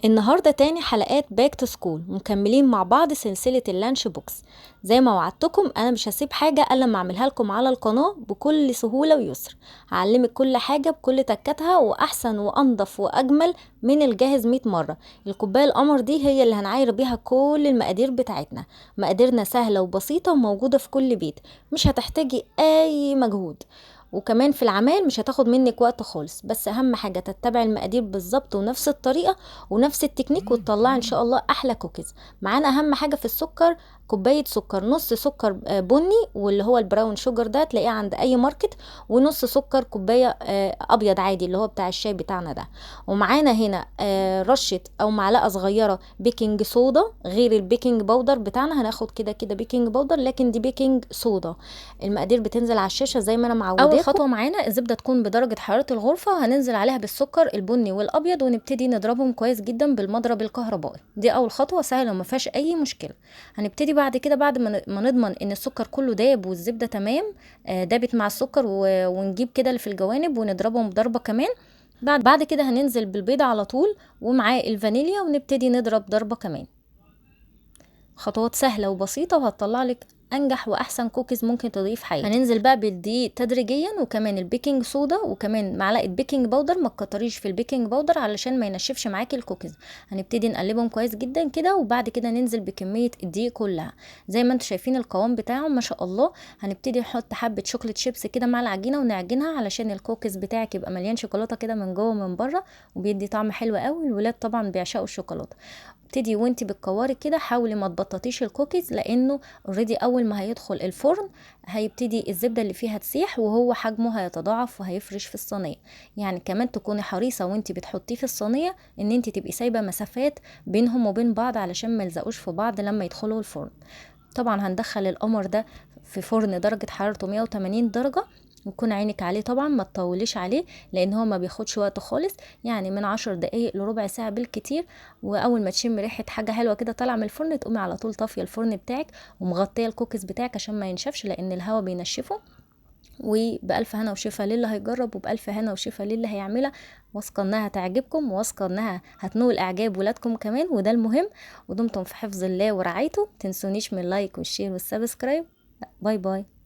النهاردة تاني حلقات back to school، مكملين مع بعض سلسلة ال lunch box. زي ما وعدتكم انا مش هسيب حاجة الا لما اعملها لكم على القناة بكل سهولة ويسر. هعلمك كل حاجة بكل تكاتها، واحسن وانضف واجمل من الجاهز 100 مرة. الكوباية القمر دي هي اللي هنعاير بيها كل المقادير بتاعتنا. مقاديرنا سهلة وبسيطة وموجودة في كل بيت، مش هتحتاجي اي مجهود، وكمان في العمال مش هتاخد منك وقت خالص. بس اهم حاجة تتبع المقادير بالظبط ونفس الطريقة ونفس التكنيك، وتطلعي ان شاء الله احلى كوكيز. معانا اهم حاجة في السكر كوباية سكر، نص سكر بني واللي هو ال brown sugar ده تلاقيه عند اي ماركت، ونص سكر كوباية ابيض عادي اللي هو بتاع الشاي بتاعنا ده. ومعانا هنا رشة او معلقة صغيرة baking soda غير ال baking powder بتاعنا، هناخد كده كده baking powder لكن دي baking soda. المقادير بتنزل على الشاشة زي ما انا معوداكم. اول خطوة معانا الزبدة تكون بدرجة حرارة الغرفة، هننزل عليها بالسكر البني والابيض ونبتدي نضربهم كويس جدا بالمضرب الكهربائي. دي اول خطوة سهلة وما فيهاش اي مشكلة. هنبتدي بعد كده بعد ما نضمن ان السكر كله داب والزبدة تمام، دابت مع السكر، ونجيب كده اللي في الجوانب ونضربهم ضربة كمان. بعد كده هننزل بالبيض على طول ومعاه الفانيليا ونبتدي نضرب ضربة كمان. خطوات سهلة وبسيطة وهتطلع لك انجح واحسن كوكيز ممكن تضيف حياتك. هننزل بقى بالدقيق تدريجيا، وكمان ال baking soda، وكمان معلقه baking powder. ما تكتريش في ال baking powder علشان ما ينشفش معاكي الكوكيز. هنبتدي نقلبهم كويس جدا كده، وبعد كده ننزل بكمية الدقيق كلها زي ما انتم شايفين القوام بتاعه ما شاء الله. هنبتدي نحط حبه chocolate chips كده مع العجينة ونعجنها علشان الكوكيز بتاعك يبقى مليان شوكولاتة كده من جوه ومن بره، وبيدي طعم حلو قوي. الولاد طبعا بيعشقوا الشوكولاتة. ابتدي وانتي بتكوري كده حاولي ما تبططيش الكوكيز، لانه already اول ما هيدخل الفرن هيبتدي الزبدة اللي فيها تسيح وهو حجمه هيتضاعف وهيفرش في الصينية. يعني كمان تكوني حريصة وانتي بتحطيه في الصينية ان انتي تبقي سايبه مسافات بينهم وبين بعض علشان ما يلزقوش في بعض لما يدخلوا الفرن. طبعا هندخل القمر ده في فرن درجه حرارته 180 درجه، ويكون عينك عليه طبعا، ما تطوليش عليه لان هو ما بياخدش وقت خالص، يعني من 10 دقايق لربع ساعة بالكتير. واول ما تشم ريحه حاجة حلوة كده طالعه من الفرن تقومي على طول طافية الفرن بتاعك ومغطيه الكوكيز بتاعك عشان ما ينشفش، لان الهواء بينشفه. وبألف هنا وشفا للي هيجرب، وبألف هنا وشفا للي هيعملها. واثقة انها تعجبكم، واثقة انها هتنول اعجاب ولادكم كمان، وده المهم. ودمتم في حفظ الله ورعايته. متنسونيش من ال like وال share وال subscribe. bye bye.